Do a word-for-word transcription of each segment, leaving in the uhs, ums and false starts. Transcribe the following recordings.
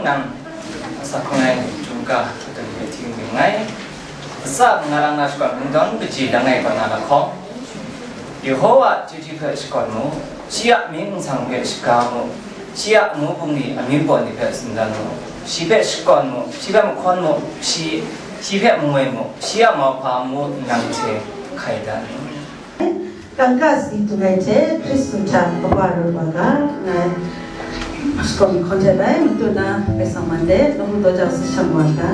Nang, asak hkung ai, Jungga, aten hpe hting ring ngai. Asak nga lang na shakawn mungdawn kaji lang ai kaw na lahkawng, Yehowa chyeju hpe shakawn mu, shi a mying nsang hpe shaga mu, shi a amu bungli amyu baw ni hpe sindan mu, shi hpe shakawn mu, shi hpe mahkawn mu, shi, shi hpe mangoi mu, shi a mauhpa mu nang hte hkai dan mu. Kangka sadi dung ai hte Hkristu hta kaba rawt wa ga, ngai shakawn hkawn hte bai matut na bai sang man de, lamu daw jang sashang wa ga.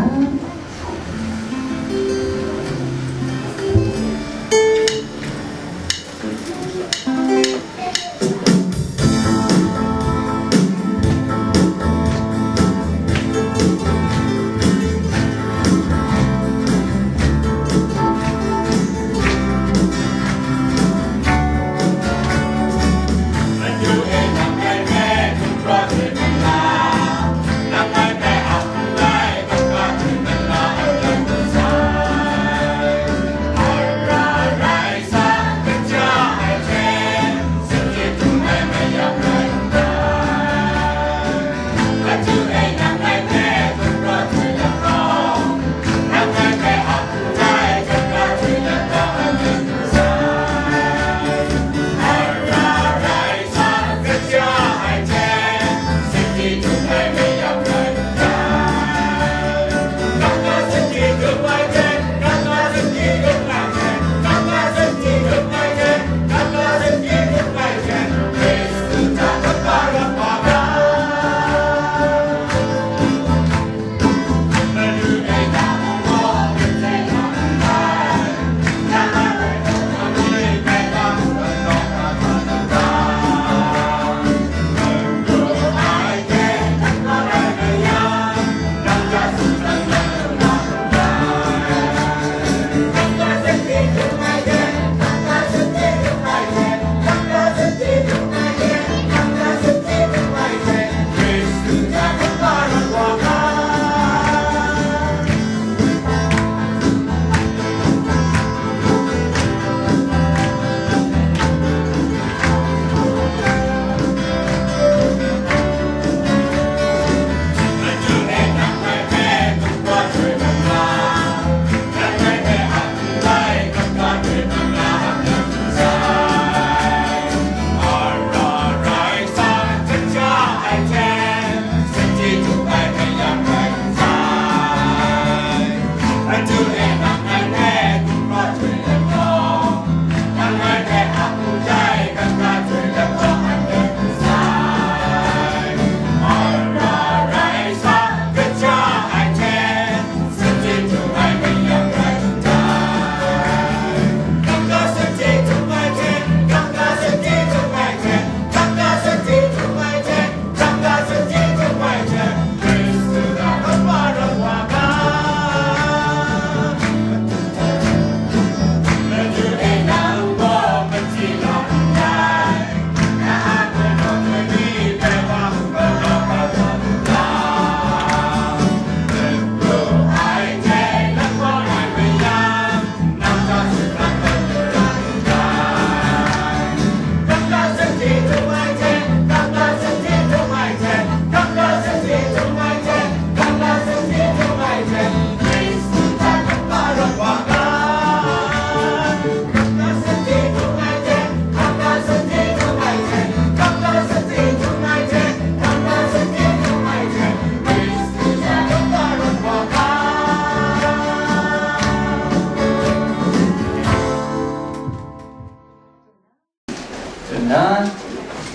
Tuna,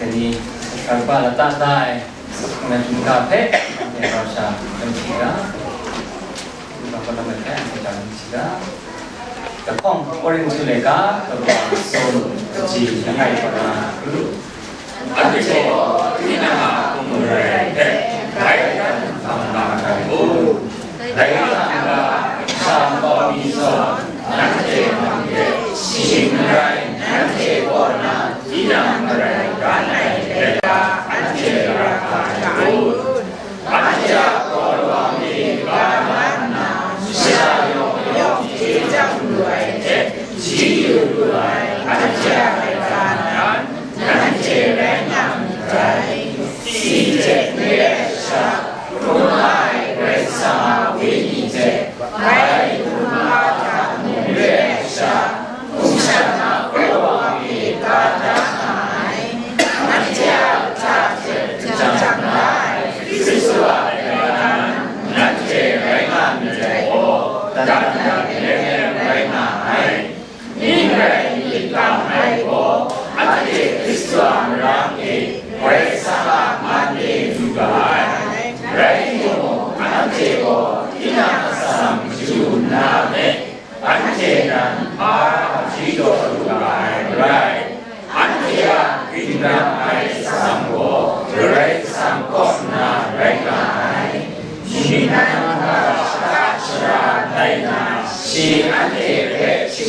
kani, karba lata tai, na jungka hpe, anhte rau sha, dan shiga, jungka hpe lam ai hpe, anhte rau shiga, Lahkawng Korinhtu laika, kaba sawm, kaji, langai, kaba na, kru. Anhte gaw, tinang a hpung marai hpe, bai hkam hkam nga ai u. Dai hta n-ga, sha nkau mi zawn, nanhte hpang de, shing n rai, nanhte kaw na, tinang marai ran ai laika, anhte ra hkra ai u. Anhte a kraw lawang e ga da nna, shara yawng mayawng hte chyam lu ai hte, chyeju lu ai, anhte a laika nan, nanhte rai nga myit dai. Si hte mare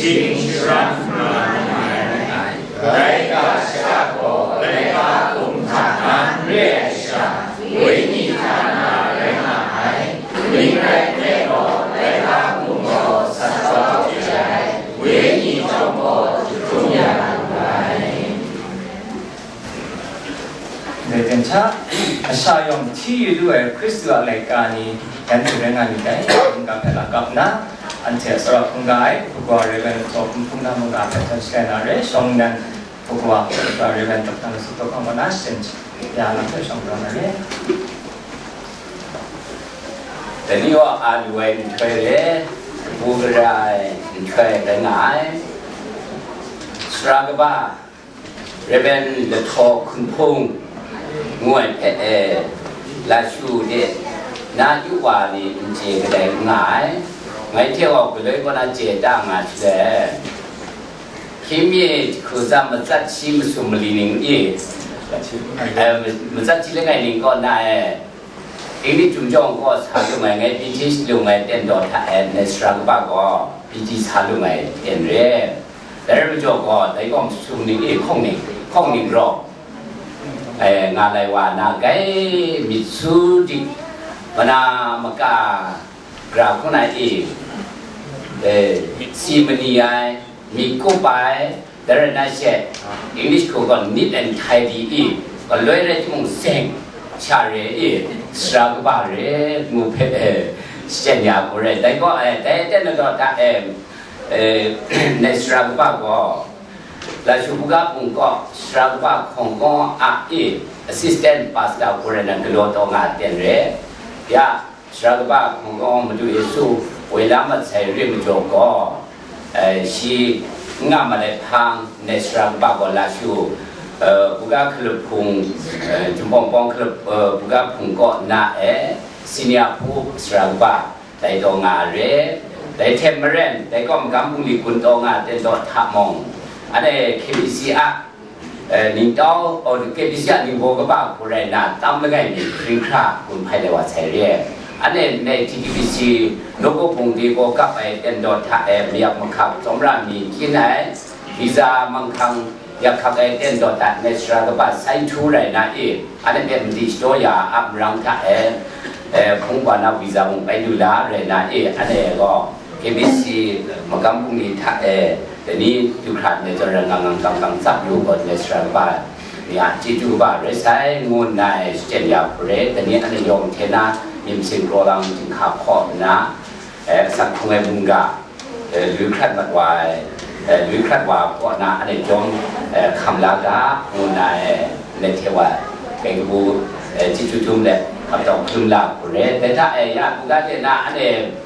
Shing sharan nga ai, dai ga shaka gaw laika hkum hta na n re ai sha, wenyi hta na rai nga ai, kaning rai nme law, laika hkum gaw sa jau chye ai, wenyi chyawm gaw jahtum ya lu ai. Dai jan hta, masha yawng hti yu lu ai Hkristu a laika ni, yan hte rai nga myit dai, hkungga hpe lakap nna, anhte a tsawra hkungga ai, Hpugwa Rev. Htaw Hpung Hpung na mungga hpe htawn sharai na re, shawng nnan Hpugwa Rev. Dr. Su Taw Hkawng kaw na shaden ya lam hpe shawng daw na re. Dai ni gaw a lu ai nhtoi re, kabu gara ai nhtoi rai nga ai. Sara kaba, Rev. Lahtaw Hkun Hpung ngu ai hpe e, Lashu de na yu wa ni n chye kadai n nga ai. Ngai hte gaw galoi kaw na chye da nga shaloi, hkying mi hku tsam matsat shi masum mali ning i, eh, matsat shi langai ning kaw na e, English chyum jawng gaw sa lung ai, ngai P T lung ai ten daw hta e, nai sara kaba gaw P T sa lung ai ten re. Dai rai majaw gaw, dai gaw masum ning e hkawng ning, hkawng ning rawng, eh, nga lai wa na, gai myit su dik, mana maka, gara hku na e, eh, si mani ai, myit kup ai, dai rai na she, English hku gaw neat and tidy i, galoi rai timung seng, sha re i, sara kaba re, ngu hpe, eh, shachyen ya hku rai. Dai gaw, eh, dai aten na daw hta, eh, eh, nai sara kaba gaw, Lashu buga hpung kaw, sara kaba hkawng kaw a i, assistant pastor hku rai na galaw taw nga ai ten re. Ya, Sara kaba hkawng kaw Madu Yesu woi la mat sai re majaw gaw, eh, shi n nga mat ai hpang, ndai sara kaba gaw Lashu, eh, buga hkalup hpung, eh, Jumawng Pawng hkalup, eh, buga hpung kaw na e, senior hpu sara kaba, dai taw nga ai re. Dai hte maren, dai kaw magam bungli gun taw nga ai ten daw hta mung, anhte K B C a, eh, ningtau, oh, K B C a ningbaw kaba hku rai nna, tam langai mi hkring hkra gun hpai lai wa sai re. Anhte ndai T T B C nawku hpung de gaw kap ai ten daw hta e mayak mahkap tsawmra mi hkyin ai, visa manghkang yak hkak ai ten daw hta ndai sara kaba sai htu rai na i, anhte hpe madi shadaw ya a marang hta e, eh, hpung wa na visa mung bai lu la rai na i, anhte gaw K B C magam bungli hta e, dai ni du hkra nme zawn rai nga ngang kang kang tsap yu gaw, nme sara kaba ni a chyeju kaba rai sai, ngu nna e shachyen ya hku re, dai ni anhte yawng hte na myit masin kraw lang jinghka hkaw nna, eh, asak hkrung ai mungga, eh, lui hkrat mat wa ai, eh, lui hkrat wa kaw na anhte jawm, eh, hkam la ga, ngu nna e, nme hte wa, kai kabu, eh, chyeju dum let, ap tawng hkrum la hku re, dai hta e, ya, buga de na anhte,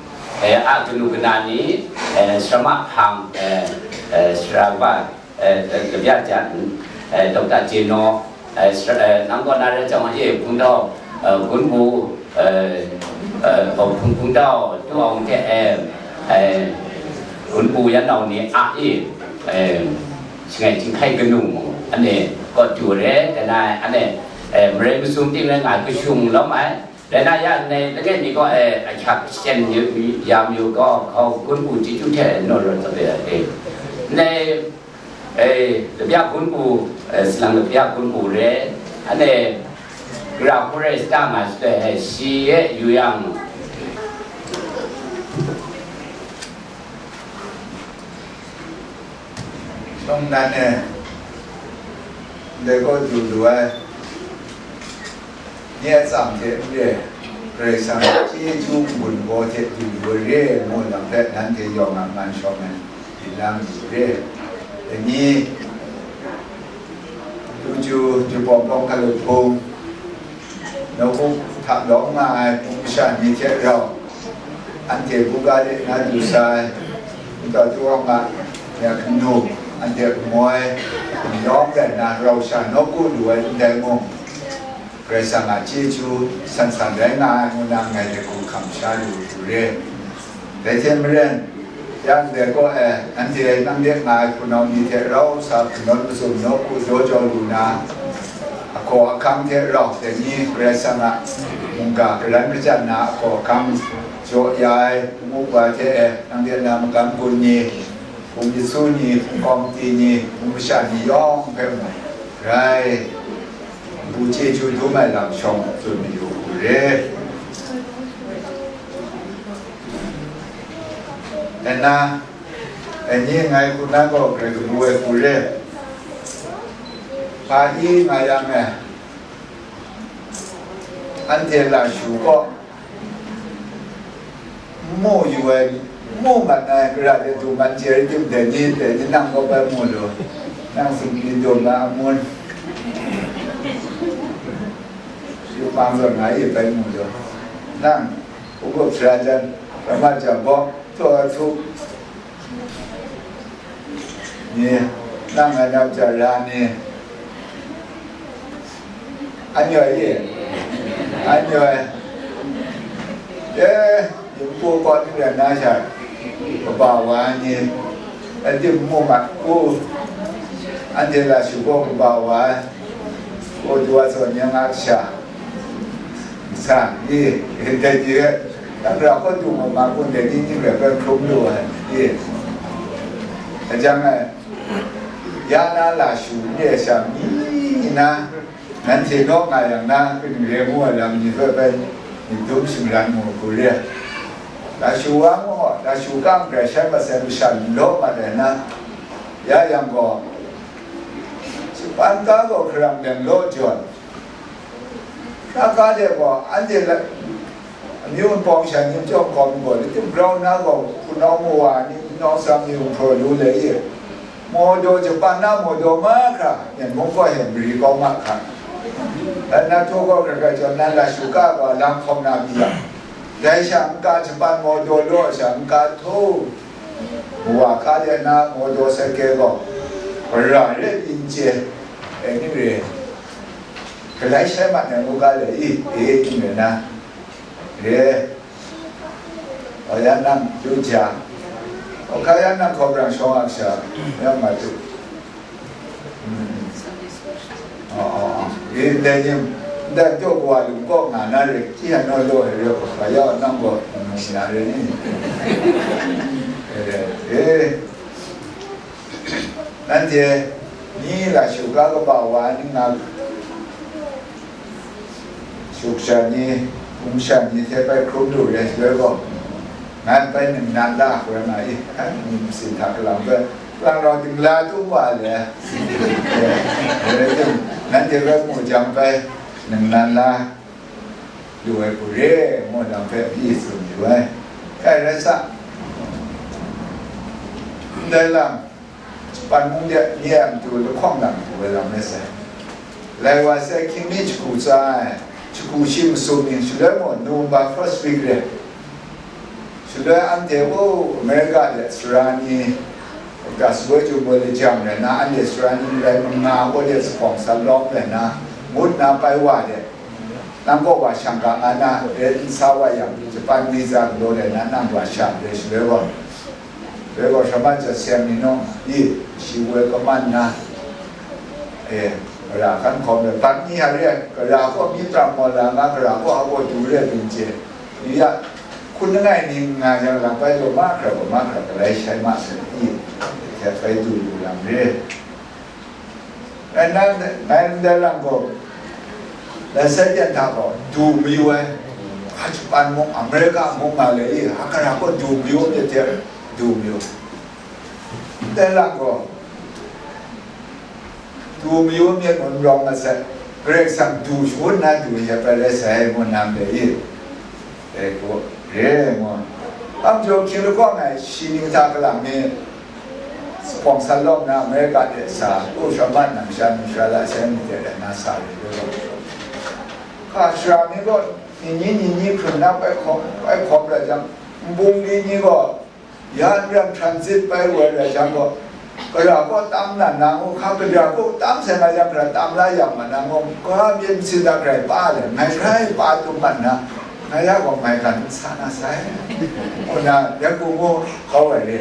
eh, a kanu kana ni, eh, sarama hpang, eh, eh, sara kaba, eh, eh, labya jan, eh, Doctor Jeno, eh, sara, eh, nang kaw na rai chyawm, eh, hpungtau, eh, gunbu, eh, eh, hpung, hpungtau, tu awng hte, eh, eh, gunbu yan nau ni a i, eh, shangai chyinghkai kanu mung, anhte kaw du re, dai na anhte, eh, marai masum ting rai nga ai, kashung lawm ai, Rai na ya, ndai langai mi gaw, eh, ahkyak shachyen yu, ya mayu gaw, hkau gun bu chyeju hte naw rawt tsap ya de. Ndai, eh, labya gun bu, eh, salang labya gun bu re, anhte gara hku rai sata nga shaloi, eh, shi e yu yang, Shawng nnan e, ndai gaw du lu ai, nye a tsam hte n re, Karai Kasang a chyeju n-gun gaw hte du lu ai re, ngu lam hpe nanhte yawng a man shawng ai, yin la mayu re. Dai ni, Luju, Jubawng Bawng Hkalup Hpung, Nawku hta lawm nga ai hpung masha ni hte rau, anhte buga de na du sai, Nta Tuang a ya kanu, anhte kamoi, n lawm rai nna rau sha nawku lu ai ndai mung, Karai Kasang a chyeju san san rai nga ai ngu na ngai hte hku hkam sha lu lu re. Dai hte maren, ya ndai kaw e, anhte nang de nga ai hpunau ni hte rau sa hpungnawn mazum nawku jaw jaw lu na, ahkaw ahkang hte rau dai ni Karai Kasang a mungga garan kachyan na ahkaw ahkang jaw ya ai, ngu wa hte e, nang de na magam gun ni, Myit su ni, hpung kawng ti ni, hpung masha ni yawng hpe mung, rai, npu chyeju dum ai lam shawng tsun mayu u re. Nna, dai ni ngai hku na gaw grai kabu ai hku re. Hpa i nga yang e, anhte lashu kaw, n mu yu ai, n mu mat ai, gara de du man chye rai tim, dai ni, dai ni nang gaw bai mu lu, nang sumsing dum na a mun, yupang zawn nga i bai mu lu, nang, hkup sara jan, rama jan bawng, taw a htup, ni, nang a nau ja ra ni, an yoi i, an yoi, e, yingpu kaw ni ren na sha, kaba wa ai ni, adim mu mat u, anhte lashu gaw kaba wa ai, kaw du wa zawn ni nga sha, sa, i, dai ni, Nang ra hkawt du mu ma kun de, ni ning rai bai hkrum lu ai, i. Ajang ai, ya na lashu n re sha mi na, nanhte naw nga yang na, kaning re ngu ai lam ni hpe bai myit dum shingran mu hku re. Lashu wa gaw, lashu kang grai shai masai masha law mat ai na, ya yang gaw, shapan ga gaw hkarang leng law jawn, Hkra ga de gaw, anhte la, amyu npawng sha ni chyawm hkawm gaw, litum grau na gaw, hpunau mawa ni, hpunau tsam ni hpraw lu le i, Mawdaw Japan na Mawdaw mahkra, Myen mung gaw hte mari kau mahkra. Nna htaw gaw hkrai hkrai jaw nna, lashu ga gaw lam hkawm na pyi yang, dai sha nka Japan Mawdaw law sha nka htaw, mawa hka de na Mawdaw sake gaw, mara re pyi n chye, e, ning re. Galai shai mat ai ngu ga le i, e, ning rai na, re, o ya nang, yu ja, o ka ya nang hkaw brang shawng a kasha, ya ma tu. Mm. O, o, o. E, ndai ning, ndai jaw kawa lung kaw nga na re, ti ya naw law ai re, hpa ya nang gaw, mm, na re ni. E, e. Nanhte ni lashu ga kaba wa ai ni nga, shu sha ni, hpung sha ni hte bai hkrum lu re shaloi gaw, ngan bai ningnan la hkoi nga i, hkan ni masin hta kalang bai, lang rau dingla tum wa le, nanhte bai mu jang bai ningnan la lu ai hku re, ngu lam hpe pyi tsun yu ai. Kai rai sa, ndai lam, Japan mung de ni a matu lahkawng lam du ai lam rai sai. Lai wa sai, hkying mi jahku tsa ai, jahku shi masum ni, shaloi mung November first week re. Shaloi anhte, o, America de sara ni, Doctor Sawoi Jumbo de jam rai na, anhte sara ni rai manga, o de sapawng sa lawm rai na, ngut na pai wa de, nang kaw wa shang ga nga na, re n sa wa yang, Japan visa galaw rai na, nang wa shang re shaloi gaw, Dai gaw, Sharma Judson ni nawng, i, shi woi kaman na, e, gara hkan hkawm ai, bat ni a re ai, gara kaw mi pram gaw la nga, gara kaw a gaw du re ai byin chye, ni ya, hkun langai ni nga yang, lam bai taw mahkra gaw mahkra, galai shai ma sai, i, hte bai du lu yang re. Ngai nan, ngai ndai lam gaw, lasai jan hta gaw, du mayu ai, a Japan mung, America mung nga le i, a gara gaw du mayu myit hte du mayu. Ndai lam gaw, du mayu myit ngun rawng masat, Karai Kasang du shangun na du ya prai rai sai, ngu nang de i, dai gaw, re ngu. Am jaw hkying lahkawng ai, shi ning hta kalang ni, Sponsor lawm na America de sa, u Sharma nang sha, nang sha la sai ni de na sa re, re. Hka shara mi gaw, ni ni ni ni hkrun na pai hkawm, pai hkawm ra jang, nbung ni ni gaw, ya n ram transit pai wai ra jang gaw, gara kaw tam na na ngu, hka gara kaw tam sai nga jang, gara tam la yang ma na ngu, ka myit masin da grai pa le, ngai grai pa tum man na, ngai ya gaw ngai kan n sa na sai. Ngu na, ya ku ngu kau ai re.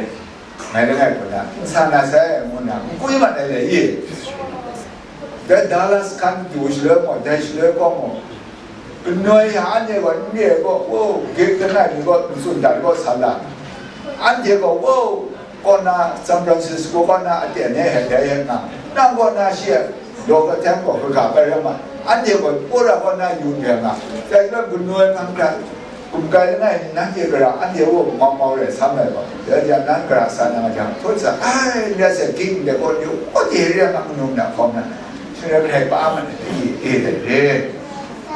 Ngai langai hku na, n sa na sai, ngu na, n kwi mat ai le i. Dai Dallas hkan du shaloi gaw, dai shaloi gaw mu, kanoi ya anhte gaw, n re ai gaw, wo, gate kanai ni gaw, n tsun dat gaw sa la, anhte gaw, wo, Kaw na, San Francisco kaw na aten e hte dai e nga, nang kaw na shi e, Doctor Tang gaw hkra bai rai ma, anhte gaw Pora kaw na yu ndai nga, dai rai kanu ai hpang hkra, gumkai langai ni nanhte gara anhte wo mau mau rai sam ai gaw, dai jan nan gara sa na nga jang, hput sa, ai, let's say, king de kaw ni, kaw de re nga, kanu na hkawm na, shing rai pa ma na, e, e, e,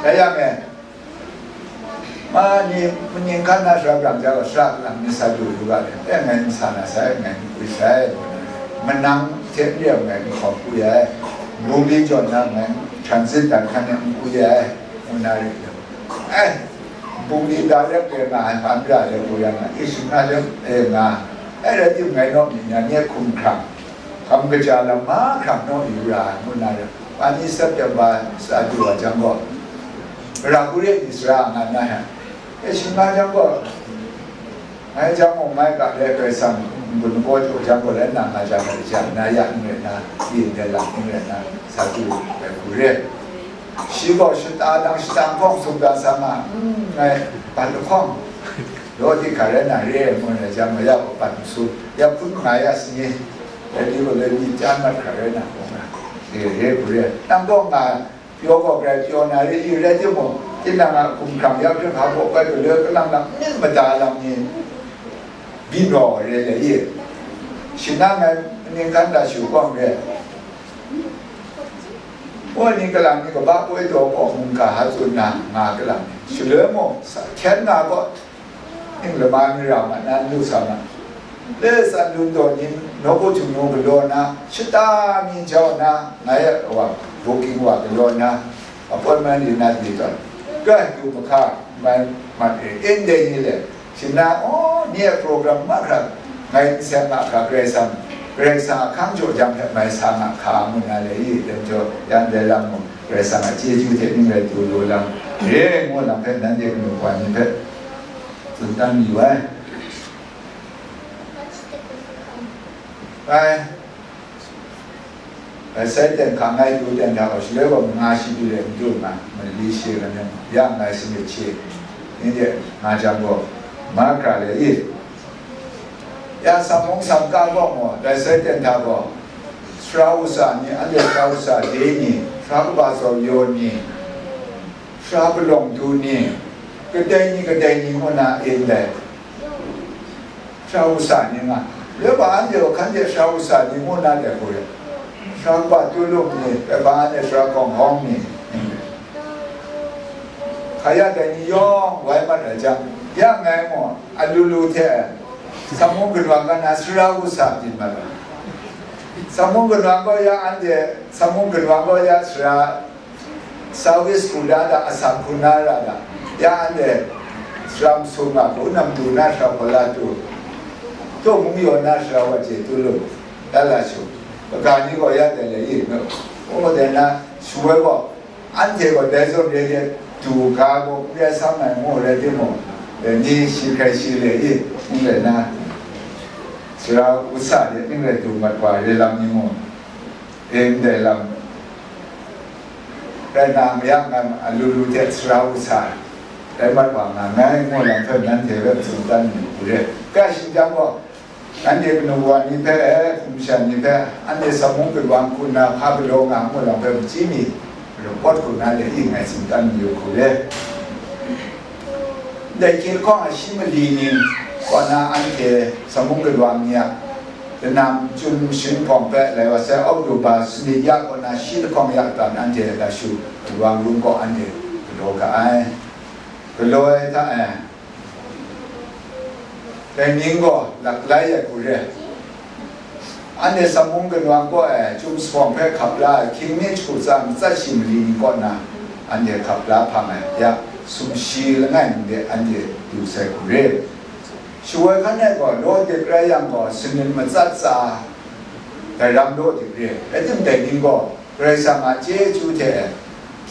dai yang e, Ma ni, maning hkan na sara brang ja gaw, sara kalang ni sa du du ga le, e, ngai n sa na sai, ngai n pwi sai, manang hte n rem ngai n hkawm pwi ai, bungli jawn na ngai n transit dan hkan e n pwi ai, ngu na ri, e, bungli da lep re nga ai, hpan ra lep pwi ya nga, e, shing nga lep, e, nga, e, rai tim ngai naw mi na ni hkum hkrang, hkam kaja lam mahkra naw yu ra ai ngu na re. Ani September sa du wa jang gaw, ra gu re ni sara nga na he. E, shing nga jang gaw, ngai jang mung mai ga le Karai Kasang n-gun n-gaw jaw jang gaw, lai nna nga jang gaw, jang na ya n rai na, yin de lam n rai na, sa du ai gu re. Shi gaw shata dang shata hkawng sumdan sa nga, mm, ngai, ban lahkawng, law di hkra rai na re ai ngu na jang, maya gaw ban su, ya hpun nga ya si ni, Dai ni gaw dai ni chyan mat hkra rai na, hkawng na, re re hku re. Nang gaw nga pyaw gaw grai pyaw na re i, rai timung, tinang a hkum hkrang ya hpring hpa gaw bai gale kalang lam myit mada lam ni byin wa wa re le i. Shing nga ngai maning hkan da shu kawng re. Woi ni kalang ni kaba poi taw kaw mungga ha tsun na nga kalang ni. Shaloi mung, sa hkyen nga gaw, Ning lama mi ra ma na, n lu sa ma. Le tsan lun taw ni, nawku htingnu galaw na, shata mi jau na, ngai a wa, booking wa galaw na, appointment yu na di tawn. Ga du mahka, mai mat e, ndai ni le, shing na, oh, ni a program mahkra, ngai n seng mahkra, Karai Kasang, Karai Kasang a hkang jaw jang hpe mai sa mahka, ngu na le i, dan jaw, yan dai lam mung, Karai Kasang a chyeju hte ning rai du lu lam, re ngu lam hpe nanhte kanu wa ni hpe, tsun dan mayu ai. Ai, ai, sai ten hkang ai du ten hta gaw, shaloi gaw manga shi du de n du nga, mali shi lam yang, ya ngai sanit shi, ni de nga jang gaw, mahkra le i. Ya samung samka gaw maw, dai sai ten hta gaw, sara usa ni, anhte sara usa de ni, sara kaba zaw yaw ni, sara palawng du ni, kadai ni kadai ni ngu na e ndai. Sara usa ni nga, loi wa anhte gaw hkan de sara usa ni ngu na dai hku re. Sara kaba tulung ni, loi wa anhte sara kawng hawng ni, hka ya dai ni yawng wai mat ai jang, ya ngai mung, alu lu hte, Samung gunwang ga na sara usa byin mat ai. Samung gunwang gaw ya anhte, samung gunwang gaw ya sara, service hku da da, asak hku na ra da, ya anhte sara masum nga hku, nam du na sara hkawla tu, tu mung yaw na sara wa chye tu lu, da la shu, kaga ni gaw ya dai le yi nu, o dai na, shu ai gaw, Anhte gaw dai zawn re hte du ga gaw n rai sam ai ngu rai timung, dai ni shi hkrai shi le i, n rai na, sara usa de n rai du mat wa re lam ni mung, e ndai lam rai na, mayak ngan alu lu hte sara usa rai mat wa nga ngai ngu lam hpe nanhte hpe tsun dan ni hku re. Ga shing jang gaw, Anhte kanu wa ni hpe, hkum shan ni hpe, anhte samung gunwang hku nna hpa galaw nga ngu lam hpe, machyi mi report hku na le i ngai tsun dan mayu hku re. Ndai hkying lahkawng a shi mali ni kaw na anhte samung gunwang ni a lanam chyum shin hpawng hpe lai wa sai, Oktoba sanit ya kaw na shi lahkawng ya kata anhte Lashu gunwang run kaw anhte galaw ga ai. Galaw ai hta e, Dai ning gaw laklai ai hku re. Anhte samung gunwang kaw e, chyum sawng hpe hkap la ai, hkying mi jahku tsa matsat shi mali ni kaw na, anhte hkap la hpang ai, ya, sumshi langai ningde anhte du sai hku re. Shawoi hkan e gaw, law dik rai yang gaw, sanit matsat tsa, dai ram law dik re. Rai timung, dai ning gaw, Karai Kasang a chyeju hte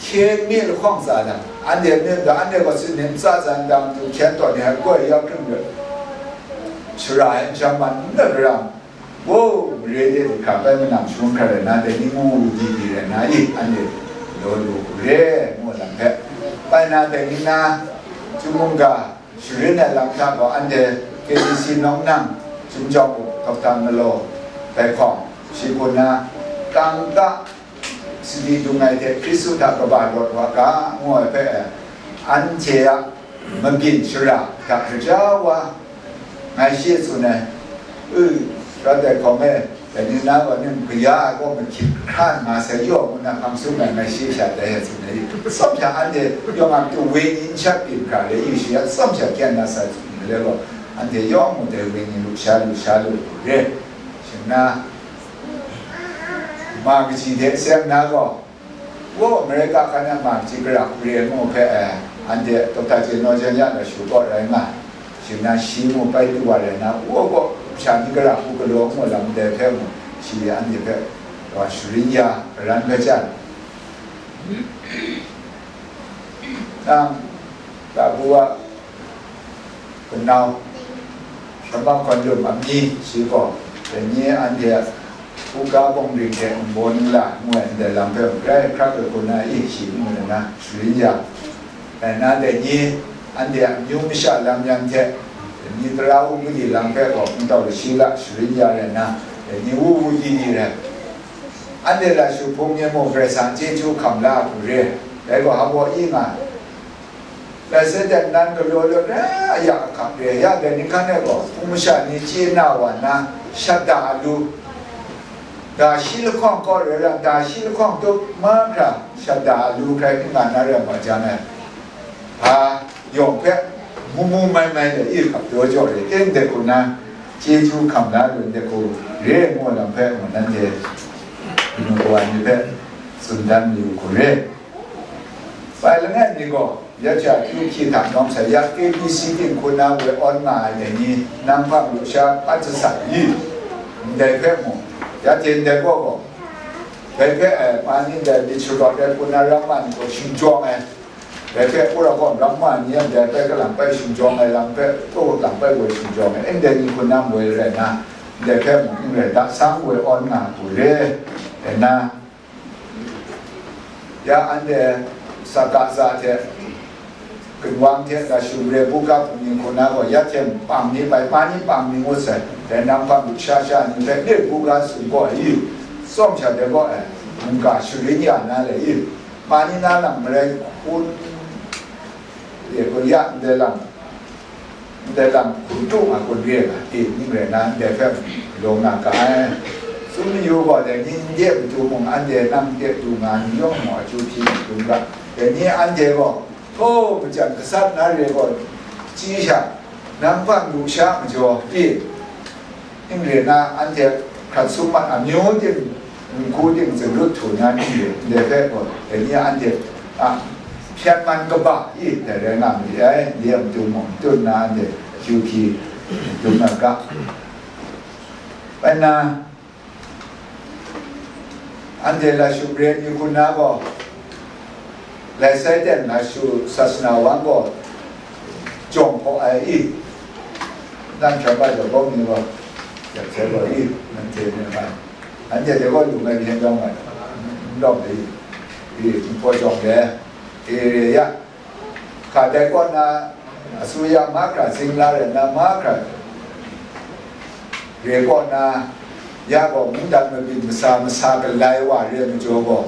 hkyen mi lahkawng tsa jang, anhte myit ga, anhte gaw sanit tsa tsa ndang du hkyen tawn ni ai koi ya hkring rit, shara ai n shang man n rai garam, wo, mare de du hkra bai manam shangun hkra rai na, dai ni ngu di di rai na i, anhte law lu hku re, ngu lam hpe, bai na dai ni na, Chyum mungga, Sharin ai lam hta gaw anhte K B C nawng nang, Chyum jawng u, Dokta Malo, dai hkawng, shi kun na, kangka sadi dung ai hte Hkristu hta kaba rawt wa ga, ngu ai hpe, anhte a mabyin shara hta kaja wa, ngai shi tsun ai, u, rawt ai hkawng e, dai ni na wa ning kaya ai gaw mahkyit hkran nga sai yaw, ngu na hpang sum ai ngai shi sha dai e tsun ai, tsawm sha anhte yawng a matu wenyi n shat byin hkra le, yu shi a tsawm sha kyan na sai tsun ai le gaw, anhte yawng mung dai wenyi lu sha lu sha lu re. Shing na, ma kaji de seng na gaw, wo, America hkan a ma kaji gara hku re ngu hpe, eh, anhte Dokta Jen Naw Jen ya na shu kaw rai nga, shing na shi mu pai lu wa rai na, wo gaw sha ni gara hku galaw ngu lam ndai hpe mu, shi anhte hpe wa sharin ya, karan hpe jan. Nang, Dabu a kanau, Shanbang Hkawn Lum amying shi gaw, dai ni anhte a hkungga bawng ring hte nbaw ningla ngu ai ndai lam hpe grai hkrak ai hku na i shi ngu na, sharin ya. Dai na dai ni anhte a amyu masha lam yan hte, dai ni tara u mali lam hpe gaw n tau lashi la sharin ya rai na, dai ni wu wu di di rai. Anhte lashu hpung ni mung Karai Kasang chyeju hkam la hku re, dai gaw hpa baw i nga ai. Rai sai dan nan galaw lawt re a ya ahkang re, ya dai ni hkan e gaw hpung masha ni chye na wa na, shat da a lu, ga shi lahkawng kaw re ra, ga shi lahkawng tup mahkra shat da a lu hkrai n nga na rai ma jang e, hpa yawng hpe mu mu mai mai de i hkap daw jaw re, e ndai hku na, chyeju hkam la lu ndai hku re ngu lam hpe ngu nanhte kanu kawa ni hpe tsun dan mayu hku re. Bai langai mi gaw, ya hte a kyu hkyi hta nawng sai ya, K B C ting hku na woi awn nga ai dai ni, nang hpang lusha pat jasat i, ndai hpe mu, ya hte ndai gaw gaw, dai hpe, eh, ma ni ndai myit sharawt ai hku na ramma ni gaw shingjawng ai, dai hpe Ura gaw ramma ni a ndai hpe kalang pai shingjawng ai lam hpe, kaw kalang pai woi shingjawng ai, ndai ni hku na woi rai na, ndai hpe mu n rai, da sang woi awn nga hku re, dai na, ya anhte saka za hte, ginwang hte, lashu mare buga hpung ni hku na gaw, ya hte pang ni bai, ma ni pang ni ngut sai, dai nang hpang lusha sha ni hpe, lit buga sum gaw ai, tsawm sha de gaw ai, mungga sharin ya na le i, ma ni na lam marai hkun, ye gaw ya ndai lam, ndai lam hkun tu nga kun re nga, e, ning rai na, ndai hpe galaw nga ga ai. Tsun mayu gaw, dai ni n de matu mung, anhte nang de du nga ni yawng gaw, akyu hpyi mat kun ga. Dai ni anhte gaw, htaw majan gasat na re gaw, chyi sha, nang hpang lusha majaw, e, ning re na, anhte hkrat sum mat amyu ting, nhku ting, zunlut htu na ni re, ndai hpe gaw, dai ni anhte a hpyan man kaba i, dai rai nga ma li ai, ni a matu mung tun na anhte akyu hpyi dum na ga. Bai na, anhte lashu mare ni hku na gaw, lai sai ten lashu sasana wang gaw jawng hpaw ai i, nan hkrai bai jaw bawng ni gaw, yak sai gaw i, nan hte ni bai. Anhte de gaw lung ai ni hkyen jawng ai, n lawm ai i, i, nhpaw jawng de, e re ya. Hka dai kaw na, asuya mahkra zing la rai na, mahkra re kaw na, ya gaw mungdan mabyin masa, masa galai wa re ai majaw gaw,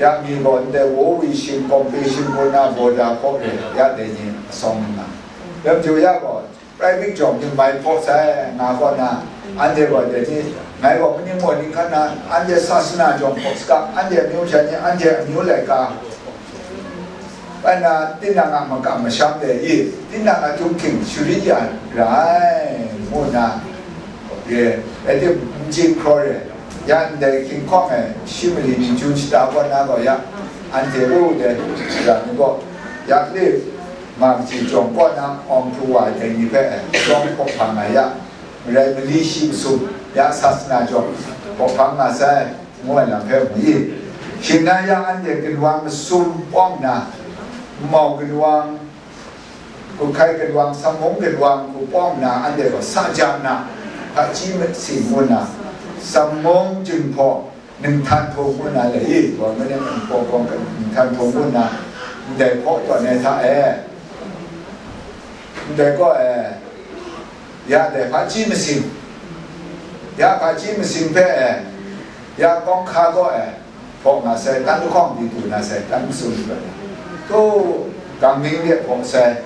ya mi gaw ndai wo wi shing, kawmpe shing kaw na, bawda hpaw re, ya dai ni asawng nna, dai majaw ya gaw, private jawng ni mai hpaw sai nga kaw na, anhte gaw dai ni, ngai gaw maning gaw ni hkan na, anhte sasana jawng hpaw saga, anhte amyu sha ni, anhte amyu laika, bai na, tinang a makam masham de i, tinang a tunghking sharin ya ra ai, ngu na, re, rai tim, n chye hkraw re, ya ndai hkinghkawng e, shi mali ni chyu shata kaw na gaw ya, anhte u de, ra ni gaw, ya le, ma kaji jawng kaw na awng hpru wa ai dai ni hpe, shawng hpaw hpang ai ya, marai mali shi masum, ya sasana jawng hpaw hpang nga sai, ngu ai lam hpe mu i. Shing na yang anhte ginwang masum pawng na, nmau ginwang, hku hkai ginwang, samung ginwang hku pawng na, anhte gaw sa ja na, hpaji masing ngu na, samung jinghpaw, ninghtan hpung ngu na le i, gaw, mani hpung gaw ninghtan hpung ngu na, ndai hpaw tawn ai hta e, ndai gaw e, ya dai hpaji masing, Ya hpaji masing hpe e, ya kawng hka kaw e, hpaw nga sai, tan lahkawng di du na sai, tan masum rai. Tu, gang ning de hpaw sai.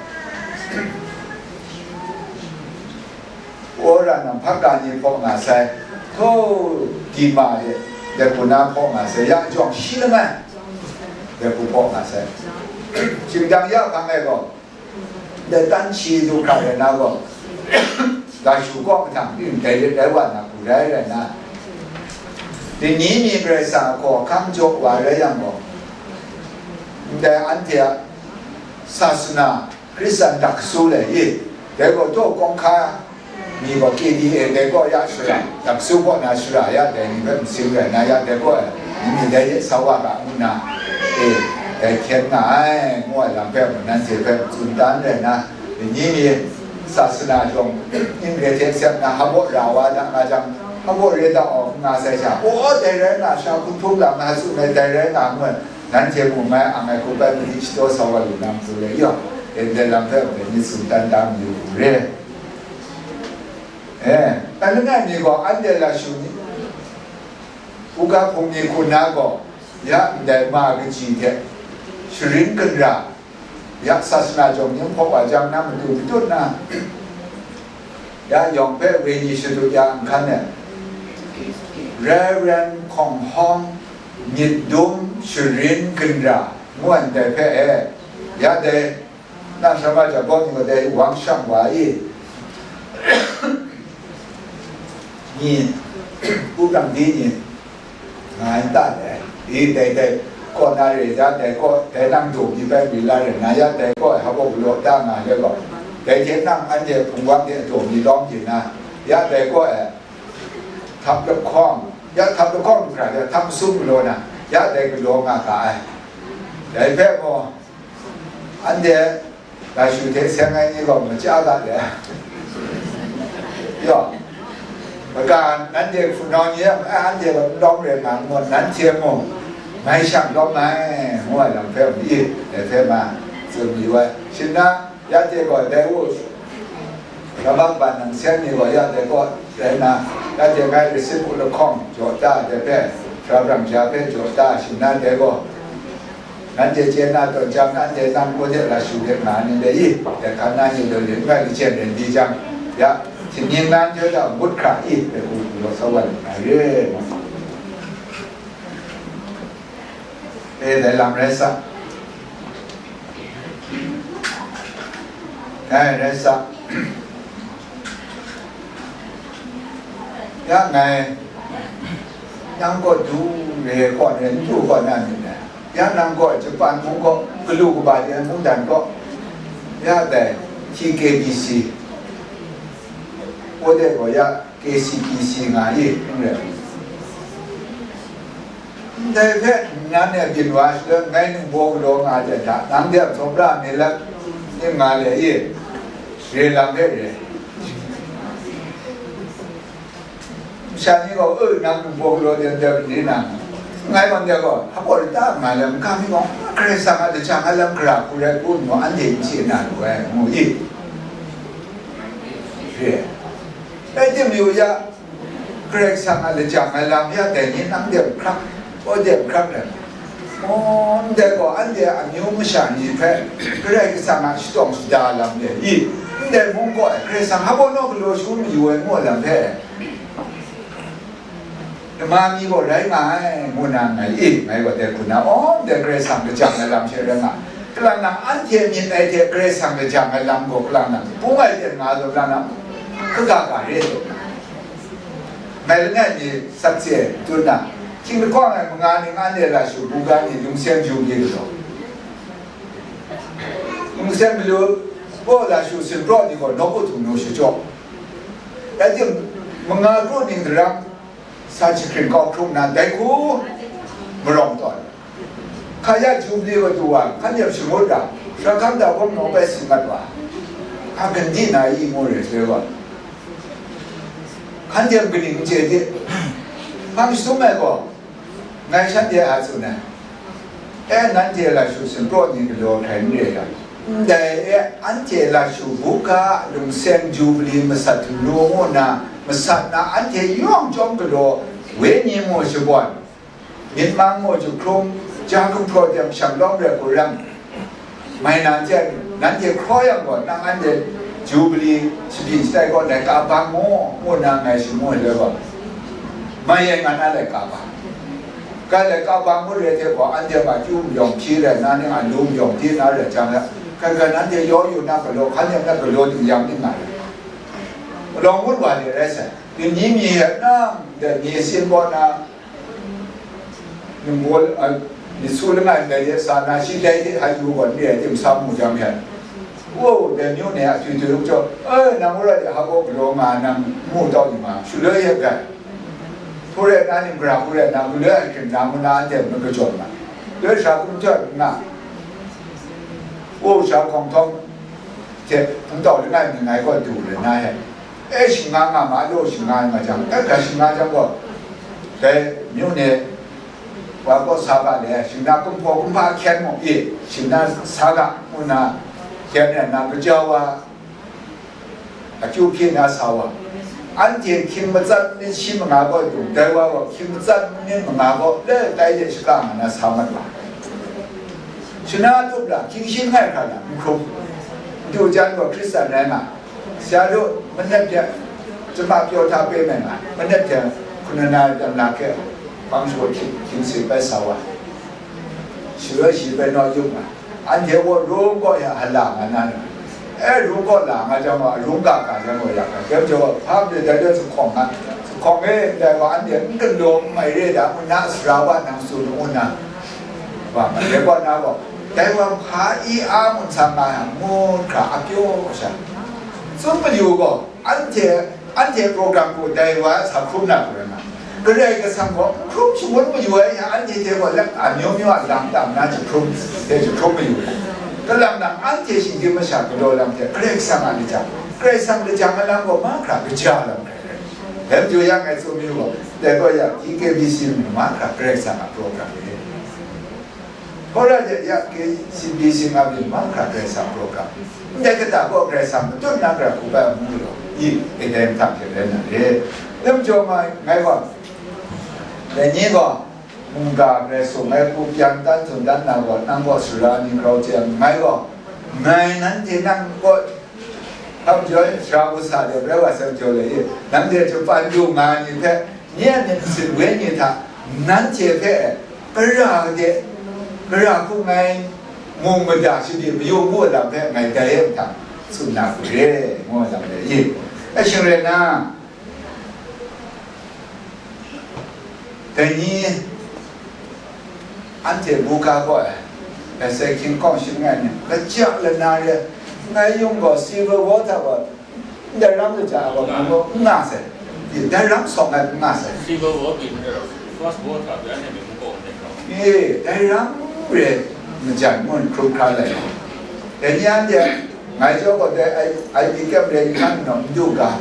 Wora nang hpang ga ni hpaw nga sai, hto, dima de, de hku na hpaw nga sai, ya jawng shi langai, de hku hpaw nga sai. Shingdang ya hpang e gaw, de tan shi du hkra rai na gaw, ga shu kaw mahtang, ning dai rit dai wa na hku rai rai na, dai ni mi Karai Kasang a hkaw ahkang jaw wa rai yang gaw, ndai anhte a sasana, Hkristan daksu le i, dai gaw taw kawng hka mi gaw K D A dai gaw ya shara, daksu kaw na shara ya dai ni hpe masing rai na ya dai gaw, ni mi dai de sa wa ga ngu na, e, dai hkyen nga ai, ngu ai lam hpe mung nanhte hpe tsun dan rai na, ni mi sasana jawng n re hte seng na, hpaw ra wa da nga jang, hpaw re da awng nga sai sha, o, dai rai nga, sha hkum htum lam na tsun ai, dai rai nga ngu ai, nanhte mung mai ang ai hku bai mali shadaw sa wa lu na matu le, ya, dai lam hpe dai ni tsun dan da mayu u re. E, dan langai mi gaw, anhte lashu ni, hkungga hpung ni hku na gaw, ya ndai ma kaji hte sharin ginra, ya sasana jawng ning hpaw wa jang na matu patut na, ya yawng hpe woi ni shadut ya nhkan e, Reverend Hkawng Hawng myit dum sharin ginra ngu ai ndai hpe e, ya dai, na sha ma jabawng ni gaw dai wang shang wa i, ni, u prang di ni, nga ai ta dai, i dai dai kaw na re, ya dai kaw, dai nang daw mi bai mi la re na, ya dai kaw ai hpaw galaw da nga le gaw, dai hte nang anhte hpung wang de daw mi lawm di na, ya dai kaw ai htam lahkawng, ya htam lahkawng hkra, ya htam sum galaw na, ya dai galaw nga ga ai. Dai hpe gaw, anhte lashu hte seng ai ni gaw maja ga le. Yaw, kaga nanhte hpunau ni a, anhte gaw n lawm rai nga ngu, nanhte mung mai shang lawm ai, ngu ai lam hpe, i, dai hpe ma tsun mayu ai. Shing na, ya hte gaw dai u, Kabang ban nang seng ni gaw ya dai kaw rai na, ya dai ngai resit u lahkawng jaw ta dai hpe, sara brang ja hpe jaw ta shing na dai gaw, nanhte chye na tawn jang, nanhte nang kaw de lashu de nga ni dai i, dai hkan na ni law yin ngai lachyen ren di jang, ya, htingnying nan jaw da ngut hkra i, dai hku law sa wa lu na re. E, dai lam rai sa. Dai rai sa. Ya ngai, nang kaw du re kaw re, n du kaw na myit dai. Ya nang kaw Japan mung kaw, galu kaba de mungdan kaw, ya dai, T K B C, kau de gaw ya, K C P C nga i, n rai. Ndai hpe nanhte byin wa shada, ngai ningbaw galaw nga ai hta, nang de a htaw pra mi lat, ning nga le i, re lam hpe re. Masha ni gaw, "E, nang ningbaw galaw de, de ni nang, ngai gaw ndai gaw, hpaw lata nga lam, n ga mi gaw, Karai Kasang a lajang a lam gara hku rai hku ngu, anhte n chye na lu ai," ngu i. Re. Rai timung ya, Karai Kasang a lajang ai lam ya dai ni nang de hkrak, aw de hkrak rai. Aw, ndai gaw anhte amyu masha ni hpe Karai Kasang a shatawng shada lam de i, ndai mung gaw Karai Kasang hpa naw galaw shangun mayu ai ngu ai lam hpe, dama mi gaw rai nga ai, ngu na ngai i, ngai gaw dai hku na, aw, ndai Karai Kasang lajang ai lam she rai nga, kalang nang anhte myit ai hte Karai Kasang lajang ai lam gaw kalang nang bung ai ten nga zawn na, kaga ga re ai. Ngai langai mi sakse tut na, hkying lahkawng ai manga ning anhte lashu buga ni lungseng ju ni galaw, lungseng galu gaw lashu sinpraw ni gaw nawku htum nu shachyaw. Rai tim, manga kru ning daram sa jahkring kau hkrum na, dai hku marawng tawn. Hkaya Jubli wa du wa, hkan yam shangut ga, Sara Hkam da gaw naw bai si mat wa, hka gandi na i ngu re sai wa, hkan yam kaning n chye de, hpang shatum ai gaw, ngai shanhte a tsun ai, e, nanhte lashu sinpraw ni galaw hkrai n re ga, ndai e, anhte lashu buga lungseng Jubli masat htum nu ngu nna, masat na anhte yawng chyawm galaw, wenyi mu shabawn, myit mang mu jahkrung, ja gumhpraw de masham lawm rai hku ram, mai na hte, nanhte hkraw yang gaw, nang anhte Jubili shabyin shatai kaw laika bang mu, ngu nna ngai shangun ai gaw, mai ai nga na laika bang. Kai laika bang ngut re hte gaw, anhte ma chyu mayawng hpyi rai nna, ning a lu mayawng hpyi na rai jang, hkrai hkrai nanhte yaw yu na galaw, hkan lam na galaw ting yang ning nga rai. Malawng ngut wa de rai sai. Ning ni mi hte nang de ni sin kaw na, ningbaw, a, myit su langai ndai de sa na, shi dai de hai yu gaw, ni rai tim sa mu jang hte, wo, dai myu ni a tui tui hkrum jaw, e, nang wora de ha gaw galaw nga nang mu tau ni ma, shaloi yet rai. Hku rai nna, ning gara hku rai nna, galoi a hkrim na ngu na, anhte mung kajawm nga, loi sha hkrum jaw nga, wo, sha hkawng htawng hte hpung tau langai mi ngai gaw du rai na he. E, shinga nga ma law, shinga nga jang, e, ga shinga jang gaw, dai myu ni wa gaw sa ga le, shingna kumhpaw kumhpa hkyen mung, e, shingna sa ga, ngu nna, hkyen rai nna, gaja wa, akyu hpyi na sa wa, anhte hkying matsat nit shi manga gaw dung, dai wa gaw hkying matsat nit manga gaw le tai de shaka nga na sa mat wa. Shana tup la, hkying shi langai hkra na, n hkrum. Ntu jan gaw Hkristan rai nga, sya lu, manep hte, chyama pyaw hta pe mai nga, manep hte, hkuna na dan la hkre, hpang shawa hkying, hkying se bai sa wa, shaloi shi bai naw yup nga, anhte gaw rung gaw ya hala nga na, e, rung gaw la nga jang gaw, rung ga ga jang gaw ya, dai majaw, hpa majaw dai loi zuphkawng nga, zuphkawng e, ndai wa anhte n galaw n mai re da, ngu na sara wa nang tsun ngu na, wa ma, dai gaw na gaw, dai wa hpa i a ngut sa nga yang, ngut hkra a pyaw sha, tsun mayu gaw, anhte, anhte program gaw dai wa sa hkrum na hkrum na. Karai Kasang gaw n hkrum shangun mayu ai hte, anhte hte gaw lap amyu myu a lam tam na jahkrum, hte jahkrum mayu ai. Kalang nang anhte shinggyim masha galaw lam hte Karai Kasang a lajang, Karai Kasang lajang ai lam gaw mahkra kaja lam hkrai hkrai. Dai majaw ya ngai tsun mayu gaw, dai gaw ya T K B C mahkra Karai Kasang a program re. Hkawra de ya K C B C nga byin mahkra Karai Kasang program. Ndai kata gaw Karai Kasang matut na gara hku bai mu law, i, e dai mahtang hte rai na re. Dai majaw ngai, ngai gaw, dai ni gaw, mungga Karai Kasang ngai hku pyan tan tsun dan na gaw, nang gaw sara ni grau chye ai, ngai gaw, ngai nanhte nang gaw, hkap joi, sara hku sa de, rai wa sai majaw le i, nanhte chyeju lu nga ai ni hpe, nye a myit masin wenyi hta, nanhte hpe gara de, gara hku ngai mung mada shabyi mayu ngu lam hpe ngai dai e mahtang, tsun na hku re, ngu lam re i. E shing rai nna, dai ni anhte buga gaw ai, asai hkying kawng shangai ni, kaja lana re, ngai yung gaw, civil war hta gaw, ndai ram kaja gaw, ngu n nga sai, ndai ram sawng ai n nga sai. Civil war byin, first war hta pyi anhte myit makawng ai hkra. E, dai ram re, majan ngun hkrum hkra lai. Dai ni anhte, ngai jaw gaw dai I, I B camp re hkan nau n du ga.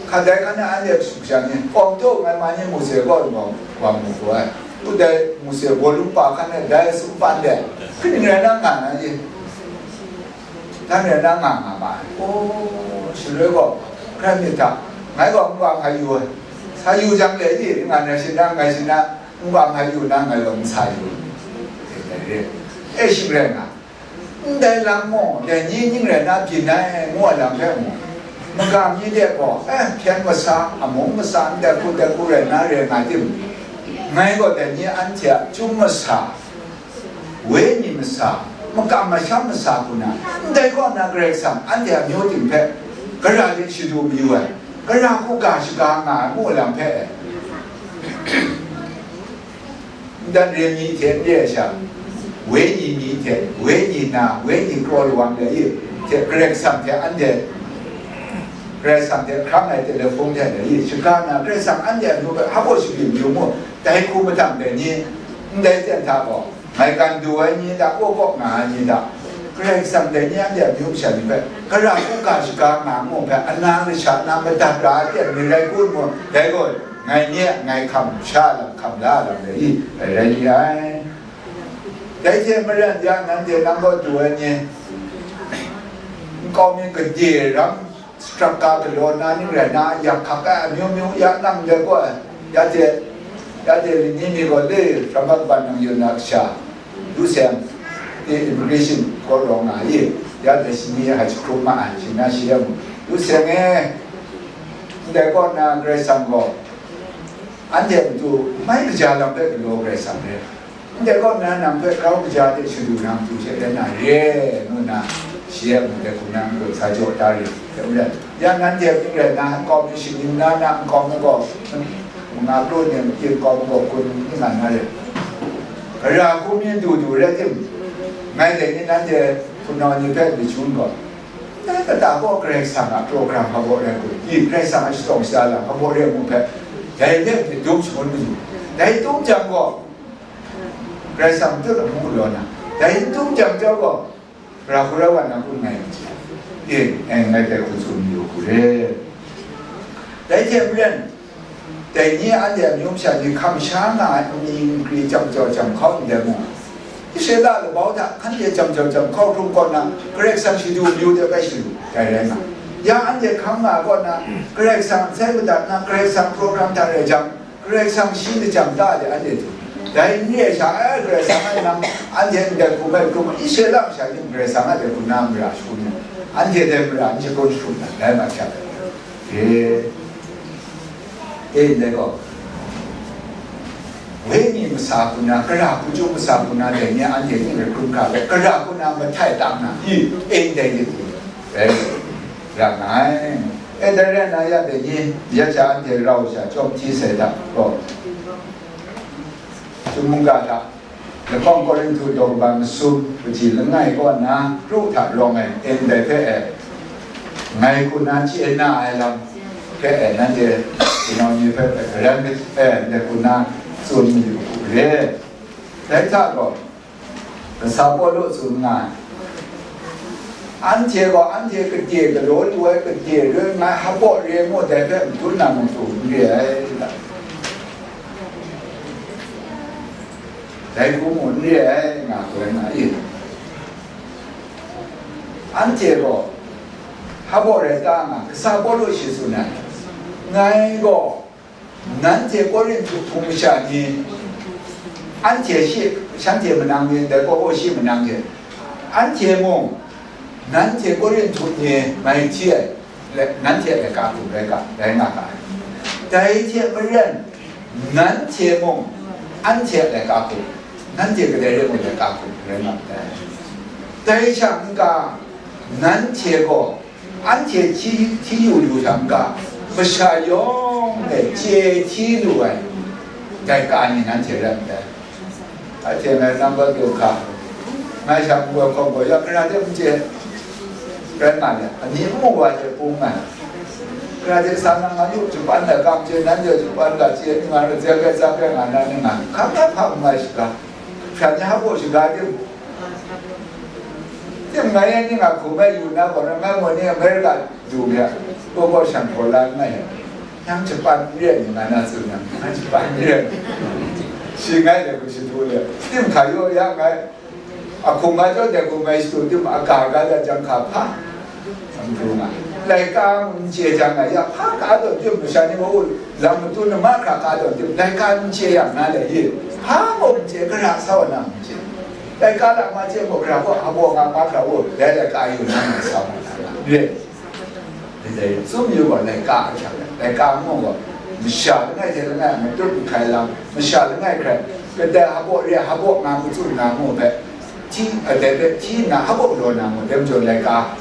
Hkan dai hkan na anhte sumshan ni, kawm jaw ngai ma ni Mose gaw gaw wa mu gaw ai. Ndai Mose bawlung pa hkan na dai sumpan de, kaning rai na nga na i? Dai rai na nga nga ma ai. O, shaloi gaw, hkrai myit hta, ngai gaw n wa hkai yu ai. Sa yu jang le i, nga na shi na, ngai shi na, n wa hkai yu na, ngai gaw n sa yu. E, dai re. E, shing rai nga. Ndai lam gaw, dai ni ning rai na byin ai, ngu ai lam hpe mung, magam ni de gaw, eh, hpyen masa, amung masa, ndai hku, dai hku rai na rai nga tim, ngai gaw dai ni anhte a chyum masa, wenyi masa, makam masham masa hku na, ndai kaw na Karai Kasang anhte a myu ting hpe, gara de shadu mayu ai, gara hku ga shaga nga ai, ngu ai lam hpe, Ndan re mi hte n re ai sha, wenyi mi hte, wenyi na, wenyi kraw lawang de i hte, Karai Kasang hte anhte, Karai Kasang hte hkrang ai telefon hte de i, shaga na, Karai Kasang anhte a nu hpe hpa gaw shabyin yu mu, dai hku mahtang de ni, ndai ten hta gaw, maigan du ai ni hta, kaw kaw nga ai ni hta, Karai Kasang dai ni anhte a myu masha ni hpe, gara hku ga shaga nga mu hpe, ana masha na madat ra ai ten ni rai kun mu, dai gaw, ngai nye, ngai hkam sha lam, hkam la lam de i, rai rai li ai. Dai hte maren ya, nanhte nang kaw du ai ni, nkau mi gade ram, Prak ka galaw na ning rai na, yak hkak ai amyu myu ya nang de gaw, ya de, ya de ni mi gaw le, hkram bang nang yun na kasha, lu seng, di immigration gaw rawng nga i, ya de shi ni hai shi hkrum ma ai, shi na shi ya mu, lu seng e, ndai kaw na Karai Kasang gaw, anhte matu mai kaja lam hpe galaw Karai Kasang re. Ndai kaw na nang hpe grau kaja hte shadu na matu hte rai na re, ngu nna shi a mung dai hku na ngu sa jaw da re, hte maren, ya nanhte hpring rai na, nkau mi shaning na na nkau mi gaw, nga pru ni mungkan nkau mi gaw kun n nga na re. Gara hku mi du du rai tim, ngai dai ni nanhte hpunau ni hpe n chyu n gaw, dai kata gaw Karai Kasang a program hpa baw rai kun, i Karai Kasang a shadawn shada lam hpa baw rai mu hpe, dai hpe dum shangun maju. Dai tum jang gaw, Karai Kasang tut amu galaw na, dai n tum jang jau gaw, ra hku ra wa na kun ngai n chye. E, ngai, ngai dai hku tsun mayu hku re. Dai hte maren, dai ni anhte amyu masha ni hkam sha nga ai nni nkri jam jau jam hkau ndai mung, Israela labau hta hkan de jam jau jam hkau hkrum kaw na, Karai Kasang shadu mayu de bai shadu, dai rai nga. Ya anhte hkam nga kaw na, Karai Kasang sai madat na, Karai Kasang program hta rai jang, Karai Kasang shi lajang da de anhte du. Dai n re ai sha, ai, Karai Kasang ai nang, anhte ndai hku bai hkrum, Israela masha ning Karai Kasang a dai hku na mara shakun yang, anhte dai mara n shakun shakun na, dai ma sha. E, e, ndai gaw, wenyi masa hku na, kara hku chyu masa hku na, dai ni anhte ning rai hkrum hkra, kara hku na mahtai tam na, i, e, ndai ni hku, e, ra nga ai. E, dai rai nna, ya dai ni, ya sha anhte rau sha, chyawm hti sai hta gaw, Chyum mungga hta, lahkawng Korinhtu daw kaba masum, kaji langai kaw na, kru hta rawng ai, e, ndai hpe e, ngai hku na chye na ai lam hpe e, nanhte hpunau ni hpe e, garan e, ndai hku na tsun mayu hku re. Dai hta gaw, kasa Pawlu tsun nga ai. Anhte gaw anhte gade galaw lu ai gade rai ngai, hpaw re ngu dai hpe madun na matu n re ai, dai hku mu n re ai, nga hkoi nga i. Anhte gaw hpaw rai ta nga, kasa Pawlu shi tsun ai, ngai gaw, nanhte Korinhtu hpung masha ni, anhte shi, shanhte manang ni, dai gaw shi manang hte, anhte mung, nanhte Korinhtu ni mai hti ai, le, nanhte laika hku rai ga, rai nga ga ai. Dai hte maren, nanhte mung, anhte laika hku, nanhte kadai rai mung laika hku rai nga ai. Dai hta n-ga, nanhte gaw, anhte hti, hti yu yu hta n-ga, masha yawng e chye hti lu ai, dai ka ni nanhte rai ndai. Anhte ngai number kyu hka, ngai sha n-goi hkawm gaw, ya, kara de n chye, rai nga le, ani n mu wa hte pung nga, kara de sa na nga yu, japan na kam chye, nanhte japan ga chye, nga ra zia kai, za kai nga na ni nga, hkam na hpa n mai shaga, hpyan ni hpa gaw shaga de, Tim ngai yan ni nga hkum ai yu na gaw, ngai gaw ni America du ya, gaw gaw shan hkaw la ngai ya. Yang Japan re ni nga na tsun yang, ngai Japan re. Shi ngai de ku shi du le. Tim hka yo ya ngai. A hkum ai jaw de hkum ai shi du tim a ka ga da jang hka hpa. Laika n chye jang ai ya, hpa ka dawn tim masha ni ma u, lam matun na mahkra ka dawn tim, laika n chye yang na le i, hpa mung n chye, kara sa wa na n chye. Laika la ma chye gaw, kara gaw, a baw nga mahkra u, dai laika yu na ma sa wa na, re. Dai tsun yu gaw, laika a hkyak ai, laika mung gaw, masha langai hte langai matut n hkai lam, masha langai hkrai, kadai hpaw re, hpaw nga matsun nga mu hpe, hti, a, dai hpe hti nna hpaw galaw na mu, dai majaw laika,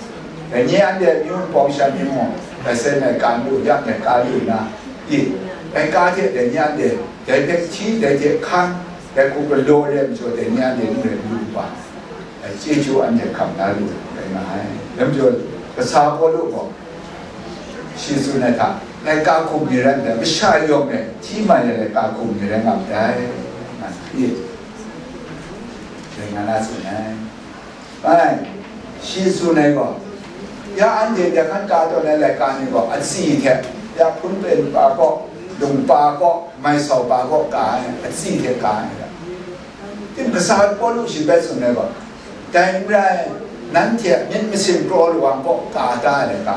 dai ni anhte amyu npawng sha ni mung, dai sai ngai ka lu, ya ngai ka lu na, i, laika hte dai ni anhte dai hpe hti, dai hte hkan, dai hku galaw re ai majaw, dai ni anhte n rai lu lu wa, dai chyeju anhte hkam la lu ai rai nga ai. Dai majaw, kasa Pawlu gaw, shi tsun ai hta, laika hkum ni rai ndai, masha yawng e hti mai ai laika hkum ni rai nga ndai, nga i, dai nga na tsun ai. Bai, shi tsun ai gaw, ya anhte dai hkan ka tawn ai laika ni gaw, atsi hte, ya hpun pen pa gaw, lung pa gaw, mai sau pa gaw ka ai, atsi hte ka ai. Tim kasa Pawlu shi bai tsun ai gaw, dai n rai, nanhte myit masin kraw lawang gaw ka da ai laika.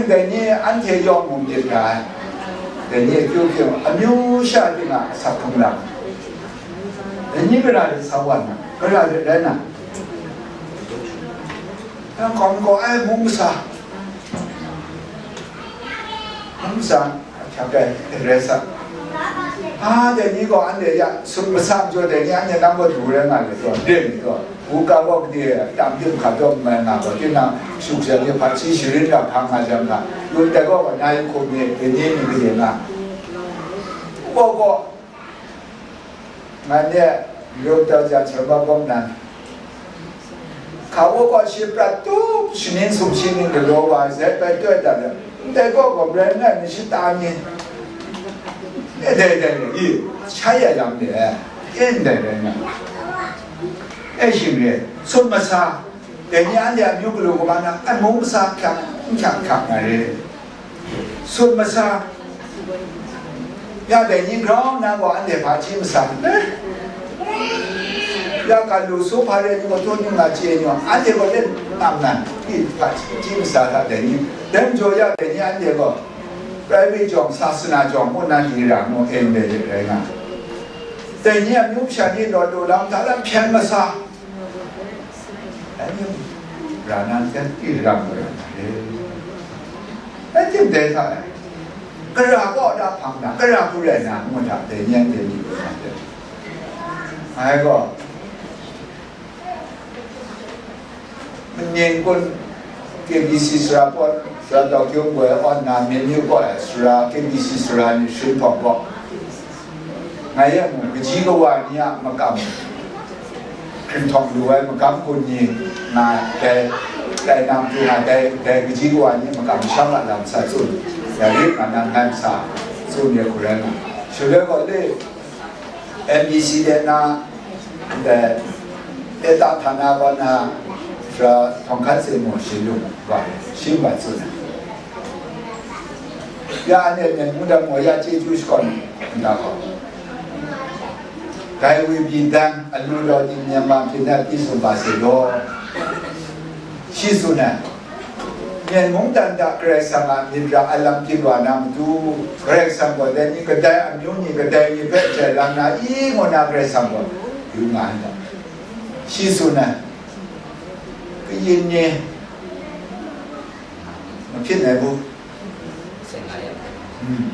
Nang dai ni anhte yawng mung myit ga ai. Dai ni akyu hkying, amyu sha ting a asak hkunglang. Dai ni gara de sa wa na, gara de rai na. Nang kawm gaw ai mung masa. Mung masa, ahkyak ai, address a. Ah, dai ni gaw anhte ya, sut masa majaw dai ni anhte nang gaw du rai nga le gaw, den ni gaw. Wu ka gaw gade tam dim hka daw mai nga gaw, tinang shuk sha ni hpaji sharin ga hkang nga jang ga, yun dai gaw na yin hkum ni, dai ni ni gade nga. Gaw gaw, ngai ne, yawng tau jan shabam bawm nan, hka wa gaw shi prat tup, shaning sumshi ning galaw wa ai, zet bai tawt dat le, ndai gaw gaw bren ngai ni shata ni, e dai dai le, i, shai ya yang de, e ndai rai nga, e shing re, sut masa, dai ni anhte amyu galu kaban na, ai mung masa hkyang, n hkyang hkyang nga re. Sut masa, ya dai ni grau na gaw anhte hpaji masa, eh? Ya ga lu su hpa re ni gaw, tun ni nga chye ni gaw, anhte gaw len tam nan, i hpaji masa hta dai ni, dai majaw ya dai ni anhte gaw, private jawng, sasana jawng, mung na hira mu, en de de rai nga. Dai ni amyu masha ni lawt lu lam hta lam hpyen masa. Anhte ra nan hte, i ram rai na re. Anhte dai hta e, gara kaw da hpang na, gara hku rai na, ngu hta dai ni anhte myit lu na hte. Ngai gaw, Myen kun K B C sara pawt, sara tau kyung gaw awn na myen yu gaw ai sara, K B C sara ni hpawng gaw, ngai yang mung kaji kawa ni a makam hkring htawng lu ai makam kun ni nga dai, dai nam tu nga dai, dai kaji kawa ni makam shang a lam sa tsun, ya rit nga na ngan sa tsun ya hku rai nga. Shaloi gaw le, N B C de na, de, eta thana ba na, sara tawng hkan se mo shi lung ba, shi ba tsun. Ya ane ne mu da mo ya chyeju shakawn nda gaw. Dai we bi dan alu rau di Myanmar pyi na pyi sum ba se law. Shi tsun ai. Myen mungdan hta Karai Kasang a myit ra ai lam ginra na matu, Karai Kasang gaw dai ni kadai amyu ni kadai ni hpe jai lang na i ngu na Karai Kasang gaw yu nga ai ta? Shi tsun ai. Kayin ni mahpyin ai bu. Hmm.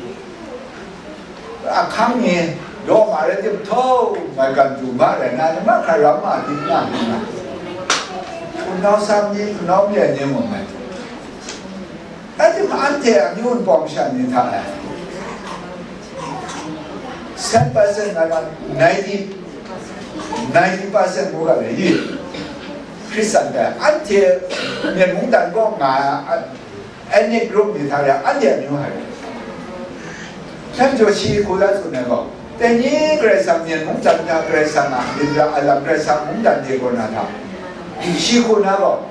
Ahkang ni, daw ma rai tim, htau, maigan du ma rai na, ni ma hkra ram ma, di na, di na. Hpunau sam ni, hpunau myen ni mung mai. Rai tim, anhte amyu npawng masha ni hta e, ten percent ngai ma, ninety, ninety percent mu ga le, i. Hkristan dai, anhte myen mungdan kaw nga ai, ethnic group ni hta ya, anhte amyu hai. Shan jaw shi hku la tsun ai gaw, dai ni Karai Kasang myen mungdan hta Karai Kasang a myit ra ai lam, Karai Kasang mungdan de kaw na hta, shi hku na gaw,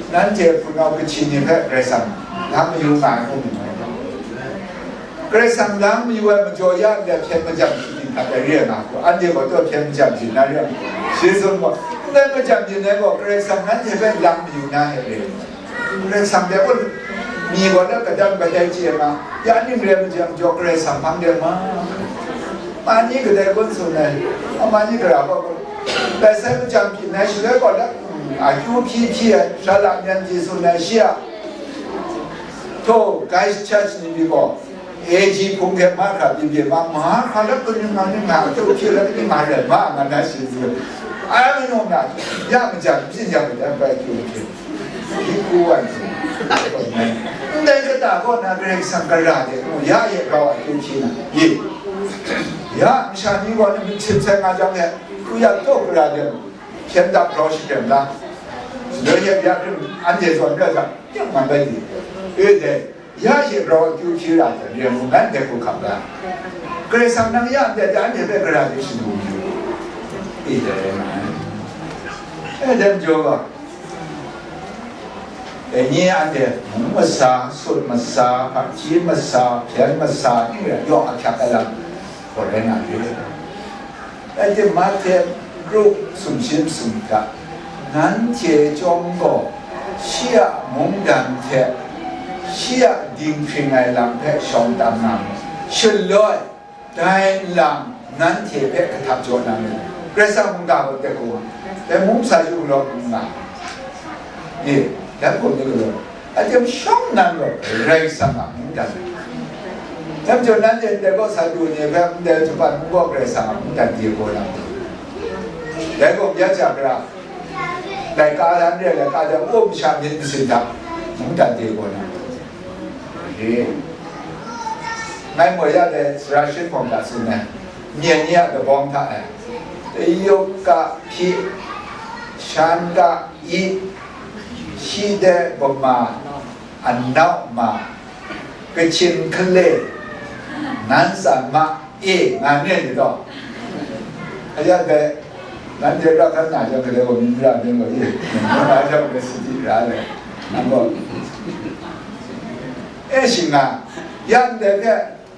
nanhte hpunau Kachin ni hpe Karai Kasang lam mayu nga ai hku myit mai. Karai Kasang lam mayu ai majaw ya ndai hpyen majam shi ting hta dai re ai nga hku, anhte gaw taw hpyen majam shi na re ai. Shi tsun gaw, ndai majam shi nai gaw, Karai Kasang nanhte hpe lam mayu na he re. Karai Kasang de gaw, mi gaw na kadam kadai chye ma, ya ning re ai majam jaw Karai Kasang hpang de ma. Ma ni kadai kun tsun ai, ma ni gara gaw, dai sai majam pyi nai shaloi gaw na, akyu hpyi hpyi ai, sha la myan pyi tsun ai shi a, htaw, Christchurch ni pyi gaw, A G hpung hte mahkra byin byin ma, mahkra lap kanu nga ni nga, akyu hpyi lap ni nga rai ma, nga na shi tsun. Ai, manu na, ya majam byin ya majam bai akyu hpyi. Hpyi hku wa ni. Ndai kata kaw na Karai Kasang gara de, ya ye rau akyu hpyi na, ye. Ya, masha ni gaw ni myit htim sai nga jang e, hku ya taw gara de, hpyen dap rau shakyen la. Lo ye ya hkring, anhte zawn rai ga, ya man bai ni. E dai, ya ye rau akyu hpyi ra hte, re mung ngan de hku hkap la. Karai Kasang nang ya ndai de, anhte hpe gara de shadu yu. E dai rai nga ai. E dai majaw ga, dai ni anhte mung masa, sut masa, hpaji masa, hpyen masa, ning rai yawng ahkyak ai lam, gaw rai nga re. Rai timung, Mahte gru sumshi masum hta, nanhte chyawm gaw, shi a mungdan hte, shi a dinghpring ai lam hpe shawng tam nga mu. Shaloi, dai nlang nanhte hpe kahtap jaw na myit. Karai Kasang mungga gaw tek hku, dai mung sa yu law nna, e, dan hkum ni galaw, aten shawng nnan gaw Karai Kasang a mungdan. Dai majaw nanhte ndai gaw sa du ni hpe, ndai Japan mung gaw Karai Kasang a mungdan de gaw na. Dai gaw ya ja gara, laika htan re ai laika hta, um sha myit masin hta, mungdan de gaw na. Re. Ngai moi ya dai sara shi hpawng hta tsun ai, myen ni a kabawng hta e, tayuk ga hpyi, shan ga i, shi de bama, anau ma, Kachin hkale, nan tsan ma, e, nga ne ni taw? Aya dai, nanhte ra hkan na jang, gale gaw myit mara myit gaw, e, myit mara jang gaw sadi ra le, nang gaw, e, shing nga, yan dai hpe,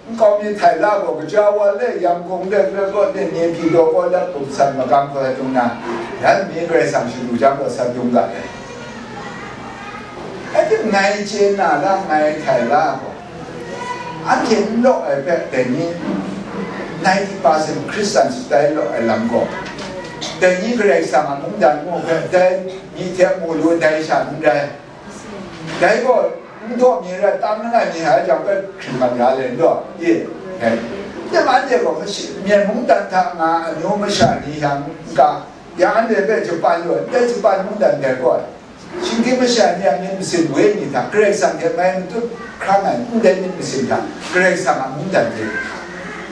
nkau mi htai la gaw, kaja wa le, Yangon le, Gregor le, Naypyidaw gaw le, hkum san magam gaw dung na, yan mi Karai Kasang shadu jang gaw, sa dung ga ai. Rai timung, ngai chye na la, ngai htai la gaw, anhte n law ai hpe, dai ni ninety percent Hkristan style law ai lam gaw, dai ni Karai Kasang a mungdan mu hpe, dai ni hte mu lu, dai sha n rai. Dai gaw, n daw mi rai, tam langai mi hta jang hpe hkring mat ya le, n daw, ye, e. Rai timung, anhte gaw mashi, myen mungdan hta nga amyu masha ni yang n ga, Ya anhte hpe japan lu ai, dai japan mungdan dai gaw, shinggyim masha ni a myit masin wenyi hta, Karai Kasang hte mai matut hkrang ai ndai myit masin hta, Karai Kasang a mungdan hte,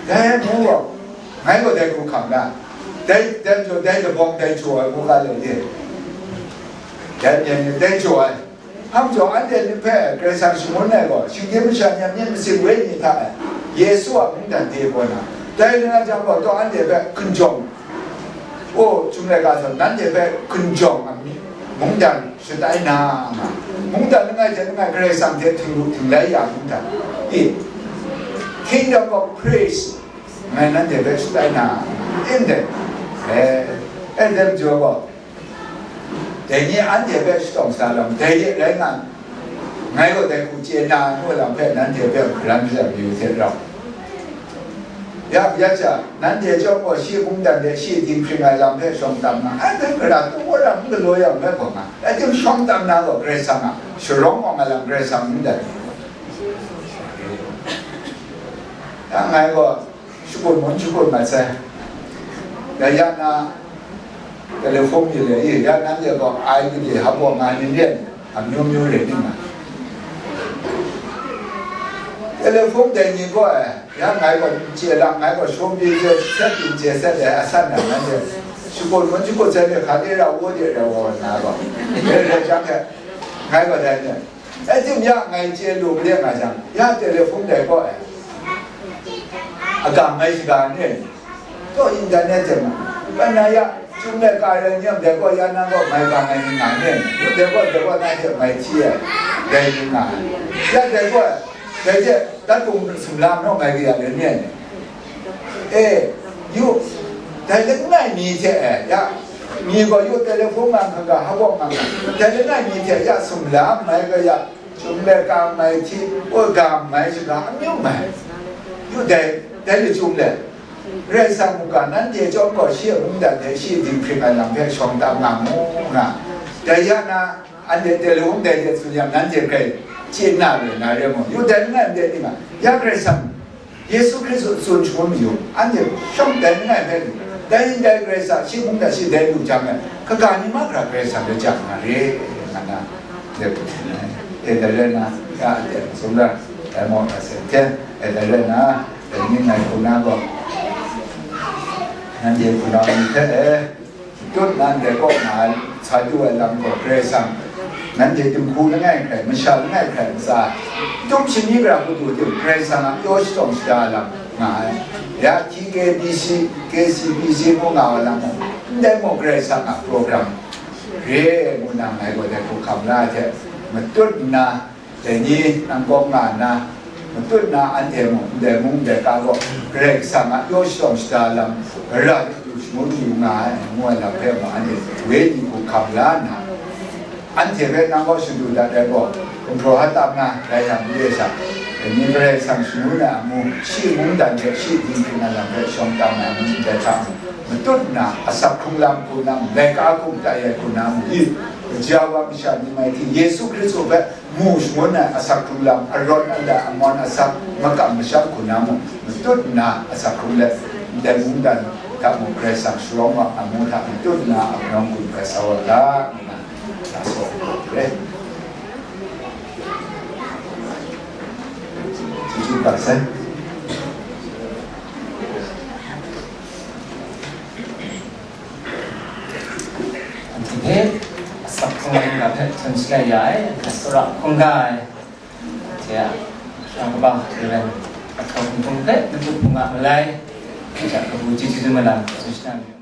dai mu gaw, ngai gaw dai hku hkam na, dai, dai majaw, dai labawng dai jaw ai, ngu ga le ye. Dai myen ni dai jaw ai. Hpa majaw, anhte ni hpe Karai Kasang shangun ai gaw, shinggyim masha ni a myit masin wenyi hta e, Yesu a mungdan de gaw na, dai rai nga jang gaw, taw anhte hpe hkinjawng, o, Chyum laika hta, nanhte hpe hkinjawng a mungdan shatai na nga, mungdan langai hte langai Karai Kasang hte htinglu htinglai ya mungdan, i, Kingdom of Praise, ngai nanhte hpe shatai na, ndai, eh, eh, dai majaw gaw, dai ni anhte hpe shadawn sa lam, dai de rai nga, ngai gaw dai hku chye na, ngu lam hpe nanhte hpe hkaran shajang mayu hte rau. Ya, ya cha, nanhte chyawm gaw shi mungdan de shi dinghpring ai lam hpe shawng tam nga, ai hpe gara tu wa ram n galaw yang hpe gaw nga, ai tim shawng tam na gaw Karai Kasang a sharawng awng ai lam Karai Kasang mungdan ni gaw. Ya, ngai gaw, shakut mun shakut mat sai. Ya, ya na, telephone mi le, ya, nanhte gaw ai gade hap wa nga ni len, amyu myu re ni nga. Telephone dai ni gaw, eh, ya ngai gaw chye lang, ngai gaw shawng pyi je, set pyi je, set ai asan na, nanhte shakut mun shakut sai de, hka de ra, wo de ra, wa na gaw. Re, re, jang de, ngai gaw dai ni. Ai tim ya ngai chye lu made nga jang, ya telephone dai gaw ai, a ga mai shaga ni, taw internet hte mung, ban na ya, Chyum laika rai ni, dai gaw ya nang gaw mai ga mai ni nga ni, dai gaw, dai gaw na hte mai hti ai, dai ni nga ai. Ya dai gaw, dai hte dat hkum sumla naw mai ga ya le ni ai ni. E, yu, dai langai mi hte e, ya, mi gaw yu telephone nga hkang ga, hkawng nga hkang, dai langai mi hte ya sumla mai ga ya, Chyum laika mai hti, o ga mai shaga, amyu mai. Yu dai, dai lachyum le, Karai Kasang mungga nanhte chyawm gaw shi a mungdan hte shi dinghpring ai lam hpe shawng tam nga mu nga. Dai ya na, anhte telephone dai de tsun yang, nanhte grai chye na re na re mu. Yu dai langai ndai ni nga, ya Karai Kasang, Yesu Hkristu tsun shangun mayu, anhte shawng dai langai hpe lu, dai ndai Karai Kasang shi mungdan shi dai lu jang e, kaga ni mahkra Karai Kasang hpe ja nga re, nga na, e, dai rai na, ya, anhte sumla, dai maw na se hte, e, dai rai na, dai ni ngai hku na gaw, nanhte hpunau ni hte e, Tut na ndai kaw na ai, sa du ai lam gaw Karai Kasang, nanhte dinghku langai hkrai, masha langai hkrai ntsa, tum shani gara hku du ting, Karai Kasang a pyaw shadawn shada ai lam nga ai. Ya, T K B C, K C B C ngu nga ai lam mung, ndai mung Karai Kasang a program re ngu na ngai gaw dai hku hkam la ai hte, matut nna, Dai ni nang kawm nga nna, matut nna anhte mung, ndai mung ndai ga gaw, Karai Kasang a pyaw shadawn shada lam, gara de du shangun yu nga ai, ngu ai lam hpe mung, anhte wenyi hku hkam la nna, anhte hpe nang kaw shadu dat ai gaw, gumhpraw hta tam na, dai hta mare sha, dai ni Karai Kasang shangun ai amu, shi mungdan hte shi dinghpring ai lam hpe shawng tam ai amu ndai hta mung, matut nna asak hkrung lam hku na mung, laika hkum tai ai hku na mung, i, kaja wa masha ni mai hte Yesu Hkristu hpe mu shangun ai asak hkrung lam, arawt andai amawn asak makam masham hku na mung, matut nna asak hkrung let, ndai mungdan hta mung Karai Kasang sharawng wa amu hta matut nna a kanau gun hpe sa wa ga, ngu na, sa saw ai hku re. Chyeju kaba sai. Anhte hpe asak hkrung lam ga hpe htawn shalai ya ai, anhte tsawra hkungga ai, anhte a shang kaba Rev. Ahkang Hpung hpe matu hpung a malai, anhte a kabu chyeju malam tsun shana.